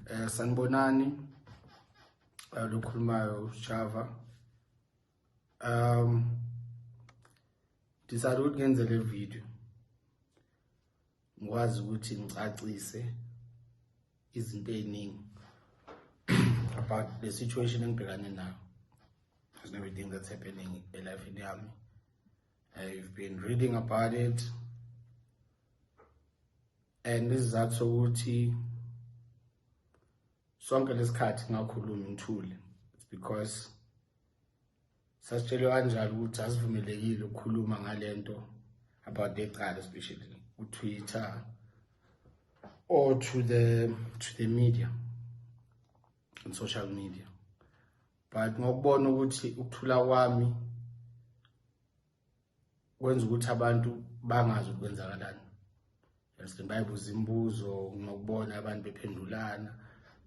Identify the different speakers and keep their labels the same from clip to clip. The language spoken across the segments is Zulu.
Speaker 1: Sanibonani, lokhulumayo Sjava. Decide ukuthi ngenze le video ngikwazi ukuthi ngicacise izinto eziningi about the situation engibhekane nayo and everything that's happening elifini yami. I've been reading about it and isizathu sokuthi sonke lesikhathi ngakhulumi ngithule, it's because sasitshelwe kanjalo ukuthi asivumelekile ukukhuluma ngalento about lecala, especially ku-Twitter or to the media and social media. But ngokubona ukuthi ukuthula kwami kwenza ukuthi abantu bangazi ukuthi kwenzakalani, understand, bayibuza imibuzo, ngokubona abantu bephendulana,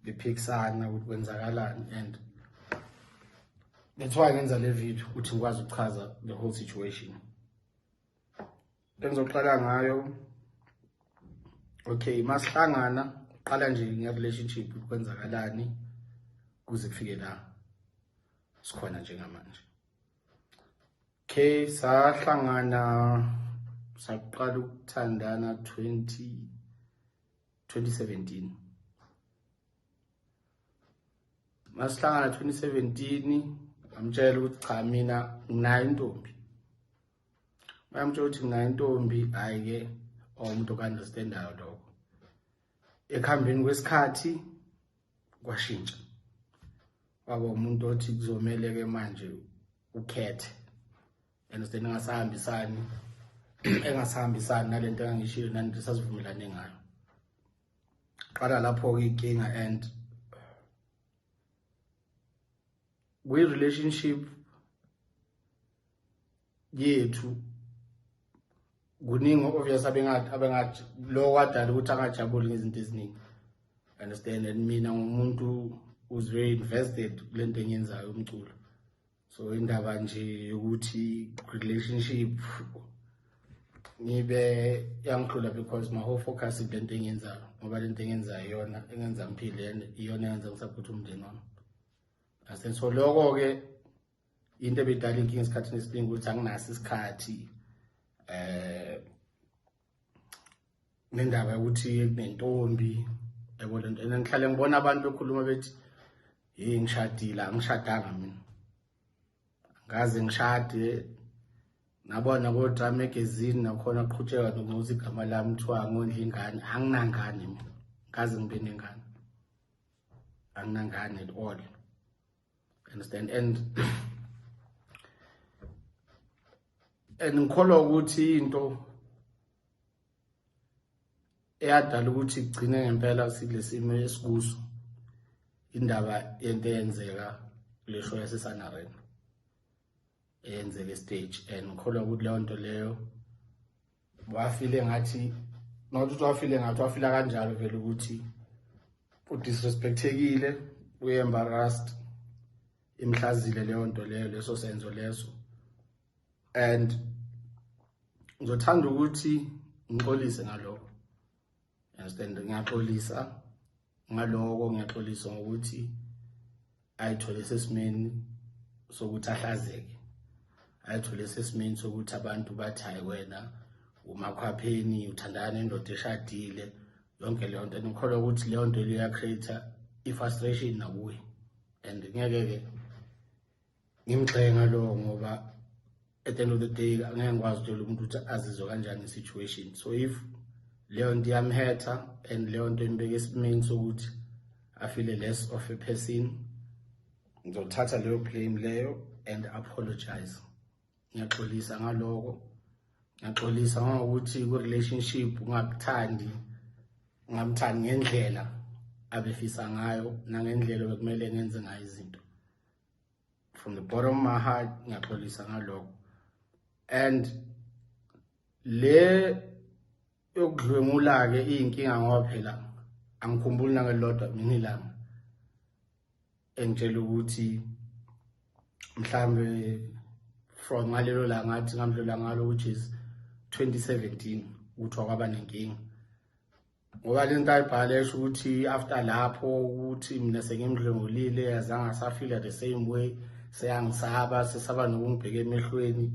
Speaker 1: bephikisana ukuthi kwenzakalani, and that's why ngenza le video ukuthi ngikwazi ukuchaza the whole situation. Engizoqala ngayo, okay, masihlangana uqala nje nge-relationship, kwenzakalani kuze kufike la sikhona njengamanje. Okay, sahlangana, saqala ukuthandana 2017. Masihlangana 2017, ngamtshela ukuthi cha, mina nginayo intombi. Bayamtshela ukuthi nginayo intombi, hhayi-ke umuntu oku-understandayo lokho. Ekuhambeni kwesikhathi kwashintsha, waba umuntu othi kuzomele-ke manje ukhethe, understand, engasahambisani nalento engangishilo nalento sasivumelane ngayo. Qala lapho-ke inkinga, and kwi-relationship yethu kuningi obvious abengathi lo kwadala ukuthi angajabuli ngezinto eziningi, understand. And mina ngumuntu who's very invested kulento engiyenzayo, umculo, so indaba nje yokuthi relationship ngibe yangihlula because my whole focus kulento engiyenzayo, ngoba lento engiyenzayo iyona engenza ngiphile and iyona engenza ngi-support umndeni wami, understand. So lokho-ke into ebidala inkinga esikhathini esiningi ukuthi anginaso isikhathi, nendaba yokuthi kunentombi, yabo lento. And ngihlale ngibona abantu bekhuluma bethi, "Hey, ngishadile." Angishadanga mina, ngaze ngishade. Ngabona ko-Drum Magazine nakhona kuqhutsheka nokunxusa igama lami, kuthiwa ngondla ingane. Anginangane mina, ngaze ngibe nengane, anginangane at all, understand. And ngikholwa ukuthi into eyadala ukuthi kugcine ngempela sikulesimo esikuso, indaba yento eyenzeka kule show yaseSan Arena, eyenzeka stage, and ngikholwa ukuthi leyo nto leyo wafile ngathi, not ukuthi wafile ngathi, wafila kanjalo vele ukuthi udisrespectekile, uye-embarrassed, imhlazile leyo nto leyo, leso senzo leso. And ngizothanda ukuthi ngixolise ngalokho, understand. Ngiyaxolisa ngaloko, ngiyaxolisa ngokuthi ayithole sesimeni sokuthi ahlazeke, ayithole sesimeni sokuthi abantu bathi, "Hayi, wena umakhwapheni, uthandana nendoda eshadile," yonke leyo nto. Ngikholwa ukuthi leyo nto leyo create i-frustration nakuye, and ngeke-ke ngimgxeke ngalowo ngoba at the end of the day angeke ngikwazi ukutshela umuntu ukuthi azizwe kanjani i-situation. So if leyo nto iyamhetha and leyo nto imbeke esimeni sokuthi afeel less of a person, ngizothatha leyo blame leyo and apologize. Ngiyaxolisa ngaloko, ngiyaxolisa ngokuthi ku-relationship ungakuthandi, ungamthandi ngendlela abefisa ngayo nangendlela bekumele ngenze ngayo izinto. From the bottom of my heart, ngiyaxolisa ngalokho. And le yokudlwengula ke iyinkinga ngoba phela angikhumbuli nangelodwa mina ilanga engitshela ukuthi mhlambe from ngalelo langa ngathi ngamdlula ngalo, which is 2017, ukuthi kwaba nenkinga. Ngoba le nto ayibhale esho ukuthi after lapho ukuthi mina sengimdlwengulile, azange asafila the same way, seyangisaba, sesaba nokungibheka emehlweni.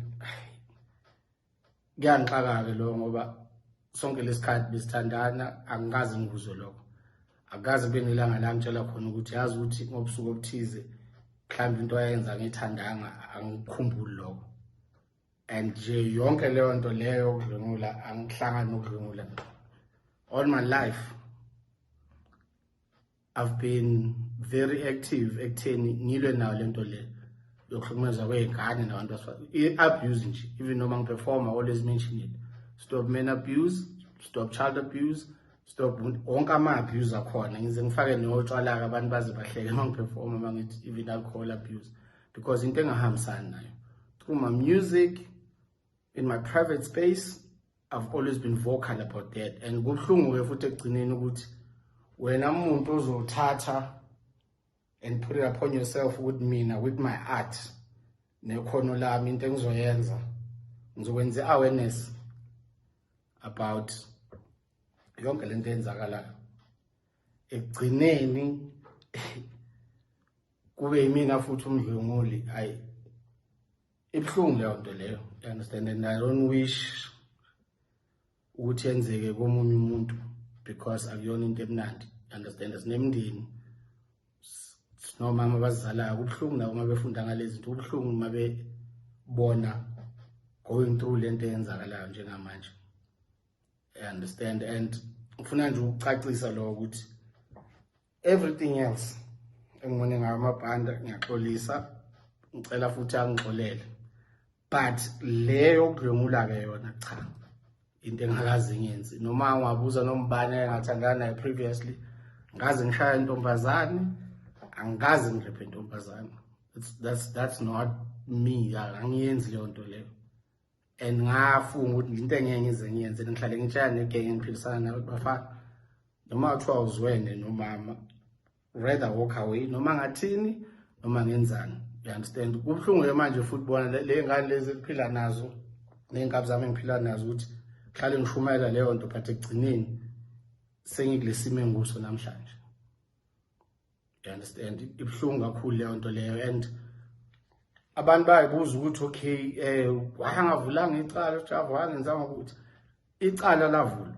Speaker 1: Kuyangixaka-ke lokho ngoba sonke lesikhathi besithandana angikaze ngikuzwe lokho. Akukaze kube nelanga la ngitshela khona ukuthi yazi ukuthi ngobusuku obuthize mhlawumbe into ayenza ngiyithandanga, angikukhumbuli lokho. And nje yonke leyo nto leyo yokudlwengula, angihlangani nokudlwengula. All my life I've been very active ekutheni ngilwe nayo lento le yokuhlukumezwa kwey'ngane nabantu i-abuse nje. Even noma ngiperforma, always mention it: stop men abuse, stop child abuse, stop wonke ama-abuse akhona. Ngize ngifake notshwala-ke, abantu baze bahleke uma ngiperforma uma ngithi even alcohol abuse, because into engahambisani nayo. Through my music, in my private space, I've always been vocal about that. And kubuhlungu-ke futhi ekugcineni ukuthi wena muntu ozothatha and put it upon yourself ukuthi mina with my art nekhono lami, into engizoyenza, ngizokwenza i-awareness about yonke lento eyenzakalayo, ekugcineni kube yimina futhi umdlwenguli. Ayi, ibuhlungu leyo nto leyo, you understand? And I don't wish ukuthi yenzeke komunye umuntu because akuyona into emnandi, you understand? Sinemndeni, sinomama abazizalayo. Kubuhlungu nabo uma befunda ngalezi zinto, kubuhlungu uma bebona going through lento eyenzakalayo njengamanje, you understand? And ngifuna nje ukucacisa lokho ukuthi everything else engibone ngayo amabhanda, ngiyaxolisa, ngicela futhi angixolele, but le yokudlwengula-ke yona cha, into engakaze ngiyenze. Noma ungabuza noma ubani engathandana naye previously, ngaze ngishaya intombazane, angikaze ngirephe intombazane. That's not me, angiyenzi leyo nto leyo. And ngafunga ukuthi into engeke ngize ngiyenze. Ngihlale ngitshela negenge engiphilisana nayo, bafana, noma kuthiwa uzwene nomama, rather walk away, noma ngathini, noma ngenzani, you understand? Kubuhlungu-ke manje futhi bona le ngane lezi engiphila nazo ney'nkabi zami engiphila nazo ukuthi kuhlale ngishumayela leyo nto, but ekugcineni sengikule simo engikuso namhlanje, you understand? Ibuhlungu kakhulu leyo nto leyo. And abantu bayayibuza ukuthi okay, why angavulanga icala uSjava, wangenzanga ukuthi icala lavulwa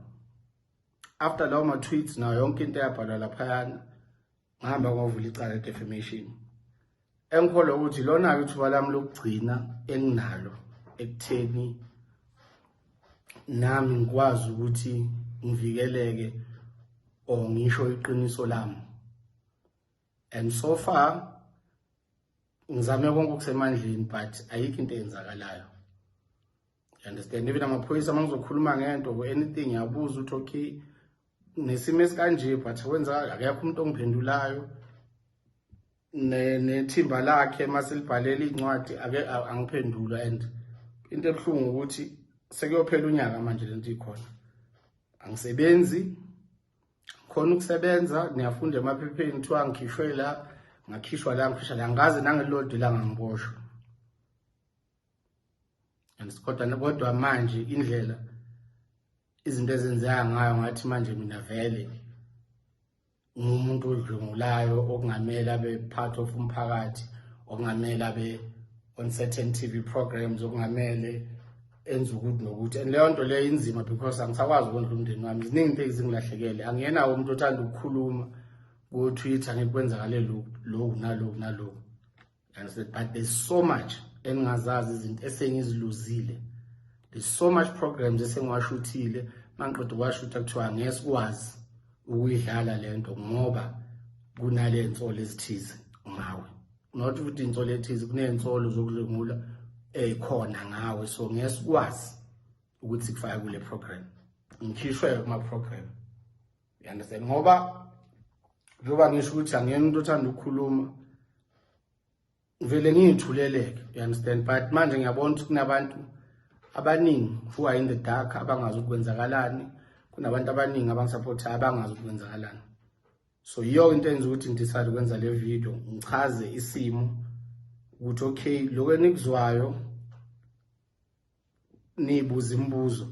Speaker 1: after lawo ma-tweets nayo yonke into eyabhalwa laphayana. Ngihamba ngovula icala le-defamation, engikholwa ukuthi lona-ke ithuba lami lokugcina enginalo ekutheni nami ngikwazi ukuthi ngivikeleke or ngisho iqiniso lami. And so far ngizame konke okusemandleni, but ayikho into eyenzakalayo, you understand? Even amaphoyisa, uma ngizokhuluma ngento or anything, ngiyabuza ukuthi okay, nesimo esikanje, but kwenza akekho umuntu ongiphendulayo. Nethimba lakhe maselibhalela iy'ncwadi ake angiphendulwa. And into ebuhlungu ukuthi sekuyophela unyaka manje lento ikhona, angisebenzi khona ukusebenza. Niyafunda emaphepheni kuthiwa ngikhishwe la, ngakhishwa la, ngikhishwa la, ngaze nangelilodwa ilanga ngiboshwa. And kodwa manje indlela izinto ezenzeka ngayo, ngathi manje mina vele ngumuntu odlwengulayo okungamele abe part of umphakathi, okungamele abe on certain TV programs, okungamele enze ukuthi nokuthi. And leyo nto leyo inzima because angisakwazi ukondla umndeni wami. Ziningi into ezingilahlekele. Angiyenawo umuntu othanda ukukhuluma ku-Twitter ngikwenzakale lokhu, lokhu naloku naloku, understand? But there's so much engingazazi, izinto esengiziluzile. There's so much programs esengiwashuthile, mangiqeda ukuwashutha kuthiwa ngeke sikwazi ukuyidlala lento ngoba kunale nsolo ezithize ngawe. Not ukuthi insolo ethize, kuney'nsolo zokudlwengula ey'khona ngawe, so ngeke sikwazi ukuthi sikufake kule program. Ngikhishwe kuma-program, you understand? Ngoba njengoba ngisho ukuthi angiyena umuntu othanda ukukhuluma, vele ngiyithuleleke, you understand? But manje ngiyabona ukuthi kunabantu abaningi who are in the dark, abangazi ukuthi kwenzakalani. Kunabantu abaningi abangisupportayo abangazi ukuthi kwenzakalani. So yiyo into enza ukuthi ngidecide ukwenza le video, ngichaze isimo ukuthi okay, lokho enikuzwayo niyibuza imibuzo.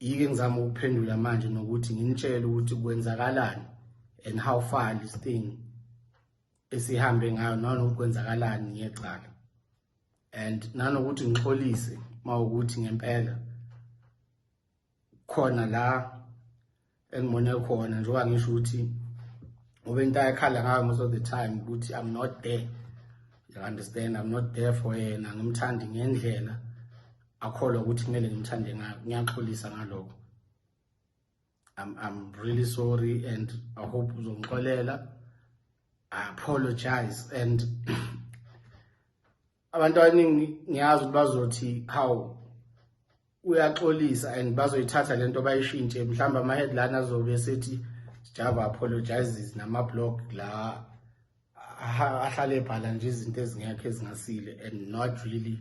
Speaker 1: Yike ngizama ukuphendula manje nokuthi nginitshele ukuthi kwenzakalani and how far this thing esihambe ngayo, nanokuthi kwenzakalani ngecala and nanokuthi ngixolise mawukuthi ngempela khona la engibone khona, njengoba ngisho ukuthi ngoba into ayekhala ngayo most of the time ukuthi I'm not there, you understand? I'm not there for yena, ngimthandi ngendlela akholwa ukuthi kumele ngimthande ngayo. Ngiyaxolisa ngalokho. I'm really sorry and I hope uzongixolela. I apologize and abantu abaningi ngiyazi ukuthi bazothi, "How uyaxolisa?" and bazoyithatha lento bayishintshe, mhlawumbe ama-headline azobe sethi "Java apologizes", nama-blog la ahlale ebhala nje izinto ezingekho, ezingasile and not really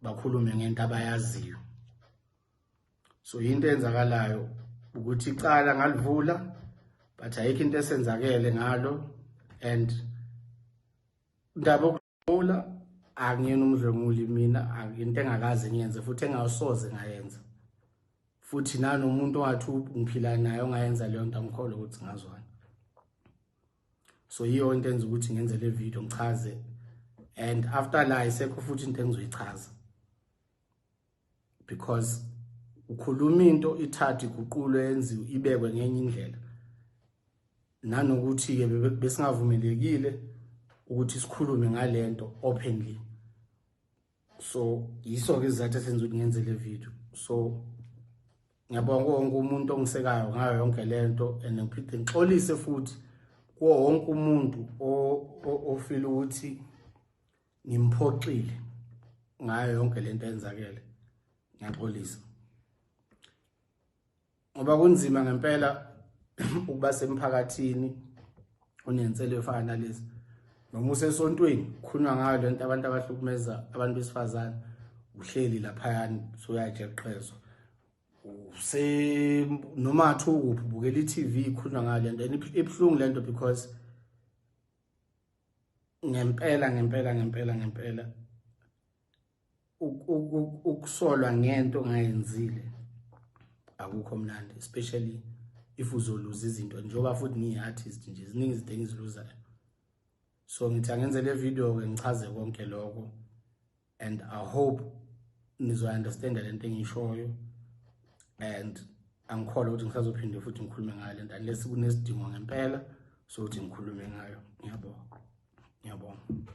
Speaker 1: bakhulume ngento abayaziyo. So into eyenzakalayo ukuthi icala ngalivula, but ayikho into esenzakele ngalo and indaba yokudlula, angiyena umdlwenguli mina, into engakaze ngiyenze futhi engasoze ngayenza futhi, nanomuntu ongathi ngiphila naye ongayenza leyo nto, angikholwa ukuthi ngazwana. So yiyo into enza ukuthi ngenze le video ngichaze and after la isekho futhi into engizoyichaza, because ukhuluma into ithathe iguqulwe, yenziwe, ibekwe ngenye indlela, nanokuthi-ke besingavumelekile ukuthi sikhulume ngalento openly. So yiso-ke isizathu esenza ukuthi ngenze le video. So ngiyabonga wonke umuntu ongisekayo ngayo yonke lento and ngiphinde ngixolise futhi kuwo wonke umuntu ofila ukuthi ngimphoxile ngayo yonke lento eyenzakele. Ngiyaxolisa ngoba kunzima ngempela ukuba semphakathini onenselo efana nalezi, noma usesontweni kukhulunywa ngayo lento, abantu abahlukumeza abantu besifazane, uhleli laphayana soyajeqezwa, use noma athi ukuphi, ubukela i-TV, ikhulunywa ngayo lento and ibuhlungu lento because ngempela ngempela ngempela ngempela ukusolwa ngento ongayenzile akukho mnandi, especially if uzoluza izinto, njengoba futhi ngiyi-artist nje, ziningi izinto engiziluzayo. So ngithi angenze le video-ke ngichaze konke lokho and I hope nizo-understanda lento engiyishoyo and angikholwa ukuthi ngisazophinde futhi ngikhulume ngayo lento unless kunesidingo ngempela sokuthi ngikhulume ngayo. Ngiyabonga, ngiyabonga.